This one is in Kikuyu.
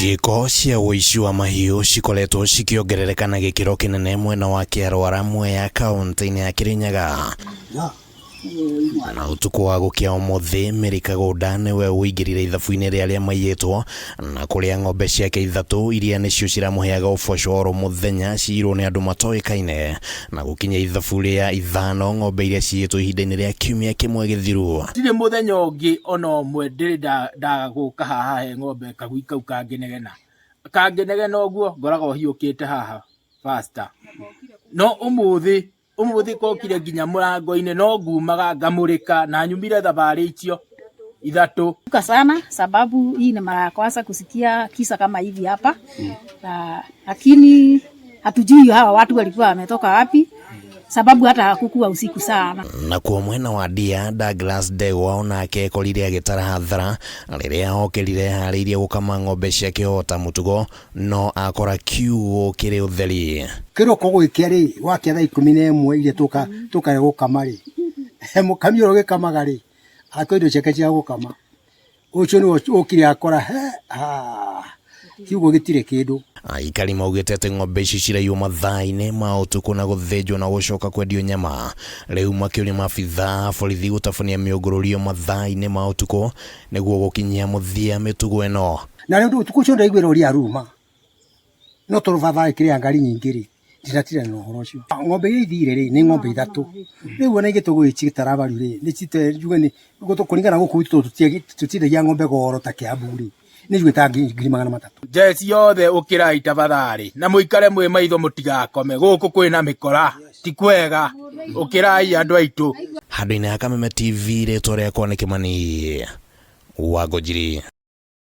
Ciĩko cia ũici wa mahiũ cikoretwo cikĩongerereka na gĩkĩro kĩnene mwena wa Kĩarwara Mwea kaũntĩ-inĩ ya Kĩrĩnyaga. Na ũtukũ wa gũkĩa ũmũthĩ Mary Kagũnda nĩwe ũingĩrire ithabu-inĩ rĩa arĩa maiyĩtwo na kũrĩa ng'ombe ciake ithatũ iria nĩcio ciramũheaga ũboco oro mũthenya ciirwo nĩ andũ matoĩkaine na gũkinya ithabu rĩa ithano ng'ombe iria ciyĩtwo ihinda-inĩ rĩa kiumia kĩmwe gĩthiru. Ndirĩ mũthenya ũngĩ ona ũmwe ndĩrĩ ndaga gũka haha he ng'ombe kagui kau kangĩnegena. Kangĩnegena ũguo ngoragwo hiũkĩte haha faster. No ũmũthĩ, ũmũthĩ kokire nginya mũrango-inĩ no ngumaga ngamũrĩka na nyumire thabarĩ icio ithatũ. Sana sababu hii ni mara ya kwanza kusikia kisa kama hivi hapa, lakini hatujui hawa watu walikuwa wametoka wapi sababu hata hakukuwa usiku sana. Nakuo mwena wa Ndia, Douglas Ndegwa onake ekorire agĩtara hathara rĩrĩa okĩrire eharĩirie gũkama ng'ombe ciake o ta mũtugo no akora kiugũ kĩrĩ ũtheri. Kĩroko gũgĩkĩa rĩ, gwakĩa thaa 11 iria tũkaga gũkama rĩ, mũkami ũrĩa ũgĩkamaga rĩ, akĩoya indo ciake cia gũkama. Ũcio nĩwe ũkire akora he ha kiugũ gĩtirĩ kĩndũ. Aikari maugĩte atĩ ng'ombe ici ciraiywo mathaa-inĩ ma ũtukũ na gũthĩnjwo na gũcoka kwendio nyama. Rĩu makĩũria maabithaa a borithi gũtabania mĩũngũrũrio mathaa-inĩ ma ũtukũ nĩguo gũkinyia mũthia mĩtugo ĩno. Na rĩu ũtukũ ũcio ndaiguire ũrĩa aruma no tondũ baba agĩkĩrĩa ngari nyingĩ rĩ ndinatinda na ũhoro ũcio. Ng'ombe iria ithire rĩ nĩ ng'ombe ithatũ rĩu ona ingĩ tũgũgĩcitara value rĩ nĩ cite njuge nĩ kũringana gũkũ gwitũ tũtiendagia ng'ombe goro ta Kiambu rĩ nĩ njuge ta 300,000. Njeci yothe ũkĩrai tafadhali na mũikare mwĩ maitho mũtigakome gũkũ kwĩna mĩkora ti kwega ũkĩrai andũ aitũ. Handũ-inĩ ha Kameme TV rĩtwa rĩakwa nĩ Kĩmani wa Ngũnjiri.